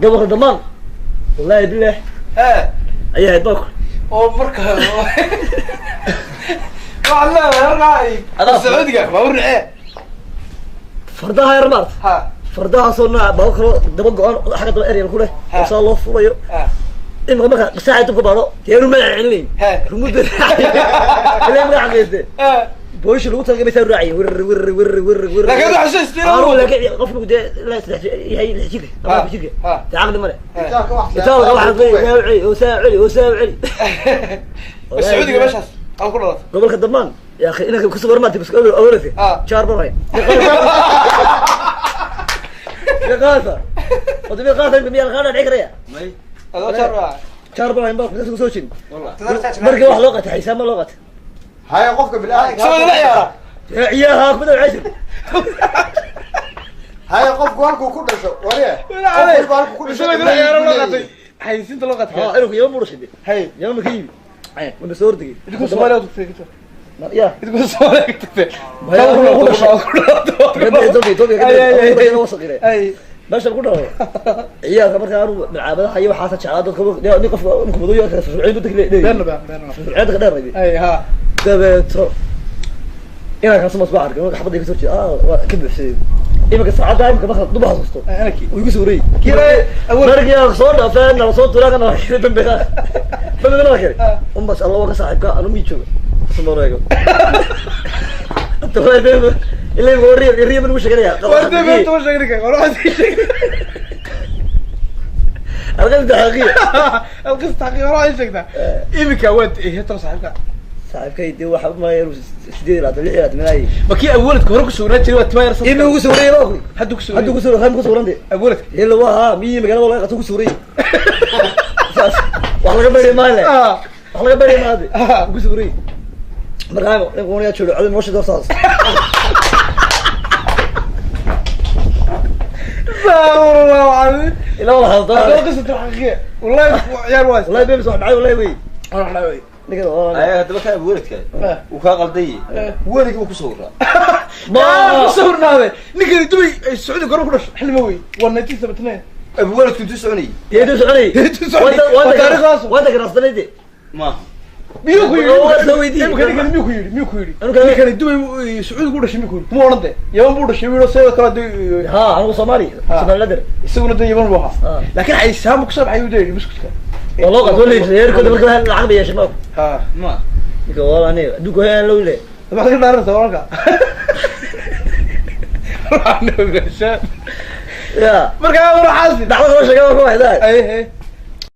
Gobolka Damaan, wallahi billah, ayaa ahayd baa ku oo marka waxaad leedahay markaa Sacuudiga baabuur nacee? Fardaha yar maarta. Ha. Fardahaasoo nooca baabur kaloo daba go-an, xagga daba eryal ku leh oo saa loo furayo. Imika marka saaca dubka baado deenu magaca celinayn rumuda ilaa magaca qeeste boolishi lagu talagalay saa raaciyay, wir wir wir wir wir. Laakiin waxaa soo istiila. Anu laakiin qofku dee ilaa 3 yahay 6 jirka ama 4 jirka dee caqli male itaalka. Itaalka waxaa saa celi oo saa celi oo saa celi. Sacuudiga meeshaas aad ku dhalatay? Gobolka Damaan ya akhi, inanka kusoo warmaatay bas awalka jaar baray qaasa wadami qaasa miyaa la qaada dhici karaya? May. Adoo jaar baa jaar baray baa kusoo soo jeedin markii wax loo qatay xisaab ma loo qatay. Haya, qofka bilaadanka soo la ciyaara ciyaaraha kubada cashir. Haya, qofku halkuu ku dhasho wariye, qof walba halkuu ku dhasho isagoo la ciyaara loo qatay, xayisiinta loo qatay. Ha, inuu Yaman buu dhashay. Hay. Yaman ma ka yimi wana soo ordegay. Idinku Soomaaliya tagtay? Ya, idinku Soomaaliya ka tagtay? Maya, ku dhashay Ethiopia, Ethiopia ka wasaqire meesha ku dhalo ciyaalka. Marka anu malcaabadaha iyo waxaasa jeclaa dadka nin qofka ninku madow yahay firfircoon dadka leeyahay. Been been been. Firfircoonka dheer rabi. Ay ha. Dabeeto inaan kaasuma soo arkay xabadda ka soo jeeda, waa ka buuxsaday. Imika saacadda imika marka duba xasuusto anaki wuu igu soo wareeyey Kiray awal markii aan soo dhaafeen nala soo turaa kana bambe bambe nala keenay umbas alla waa ka saaxiibka anu mii jooga kasoo wareego tawaa bambe ilaa igu riyo riyo baan ugu sheeganaya. Warda beenta ma sheegin ka war, waxaad ii sheegay alqabta xaqiiqa, alqis taqiiq war waxaad ii sheegtaa iminka waad heetan saaxiibka. Saaxiibkay dee waxa ma 28, 26 meelahay. Ma kii awalidka hore ku sugnaa jiray waa timaa yar? Imi ugu sawirayay baa ku hadda ku hadda ku sawir ku sawirante awalidka ila waa ha miyi magaalada laga qato ku sawirayay, saas wax laga bari maale, wax laga bari maade ugu sawirayay. Markaa nin qoonaya joogo codin nolosha door saas. Astaghfirullah alazim. Ila wala هذا xasuusta قصة الحقيقية والله عيال واس. Wallahi bebis wax dhacay, wallahi wey راح لا ninkan waa Ay, haddaba ka abuuradka uu kaa qalday, weligii buu ku sawiraa. ما صورنا هذا نقدر دبي السعودية قرب كل حلمة وي 1979. Abuuradku intuu soconayay? Intuu soconayay. Intuu soconayay. Wada Taariikhdaas. wada ganacsanayde Maaha. ميوكو Waa soo يري weydiiyey. يمكن ميوكو يري ميوكو يري Anu kale- ninkani Dubay Sacuudi ku dhashay miyuu ku yiri kuma oran de Yaman buu dhashay wiilo sidoo kale de ha, anigu Soomaali Soomaalida isaguna de Yaman buu ahaa laakiin xayisaan ku soo baxay uu deeyay buskutka waa loo qato leeyahay heerkooda marka lacag bay yeeshay ma ha Ma ninka waa aniga adduunka hayaan loo leeyahay. Maxaad ka dhaaranaysaa wararka? Waxaan ogaashaa. Ya marka waxaasi dacwada loo sheegay waa ku haydaa. Ay ay.